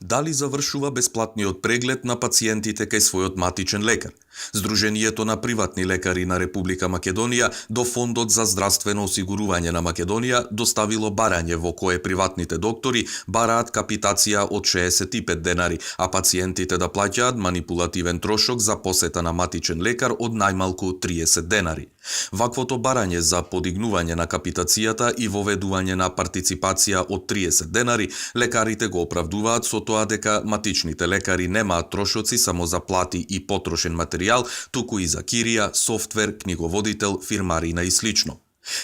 Дали завршува бесплатниот преглед на пациентите кај својот матичен лекар? Сдруженијето на приватни лекари на Република Македонија до Фондот за здравствено осигурување на Македонија доставило барање во кое приватните доктори бараат капитација од 65 денари, а пациентите да плаќаат манипулативен трошок за посета на матичен лекар од најмалку 30 денари. Ваквото барање за подигнување на капитацијата и воведување на партиципација од 30 денари, лекарите го оправдуваат со тоа дека матичните лекари немаат трошоци само за плати и потрошен материјал, туку и за кирија, софтвер, книговодител, фирмарина и слично.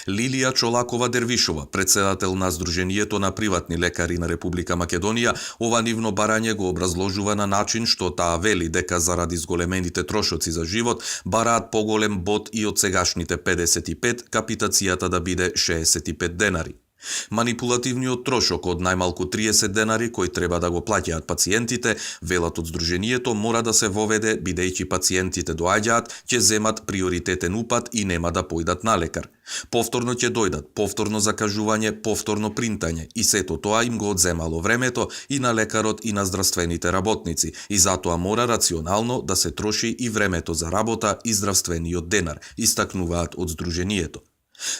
Лилија Чолакова Дервишова, председател на Сдруженијето на приватни лекари на Република Македонија, ова нивно барање го образложува на начин што таа вели дека заради зголемените трошоци за живот бараат поголем бод и од сегашните 55, капитацијата да биде 65 денари. Манипулативниот трошок од најмалку 30 денари кој треба да го плаќаат пациентите, велат од Сдруженијето, мора да се воведе бидејќи пациентите доаѓаат, ќе земат приоритетен упат и нема да појдат на лекар. Повторно ќе дојдат, повторно закажување, повторно принтање и сето тоа им го одземало времето и на лекарот и на здравствените работници и затоа мора рационално да се троши и времето за работа и здравствениот денар, истакнуваат од Сдруженијето.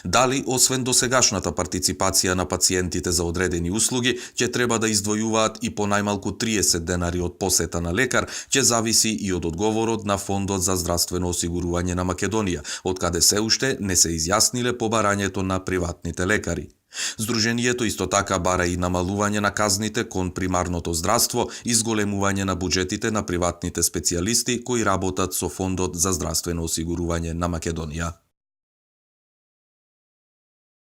Дали, освен досегашната партиципација на пациентите за одредени услуги, ќе треба да издвојуваат и по најмалку 30 денари од посета на лекар, ќе зависи и од одговорот на Фондот за здравствено осигурување на Македонија, од каде се уште не се изјасниле по барањето на приватните лекари. Сдруженијето исто така бара и намалување на казните кон примарното здравство и зголемување на буџетите на приватните специјалисти кои работат со Фондот за здравствено осигурување на Македонија.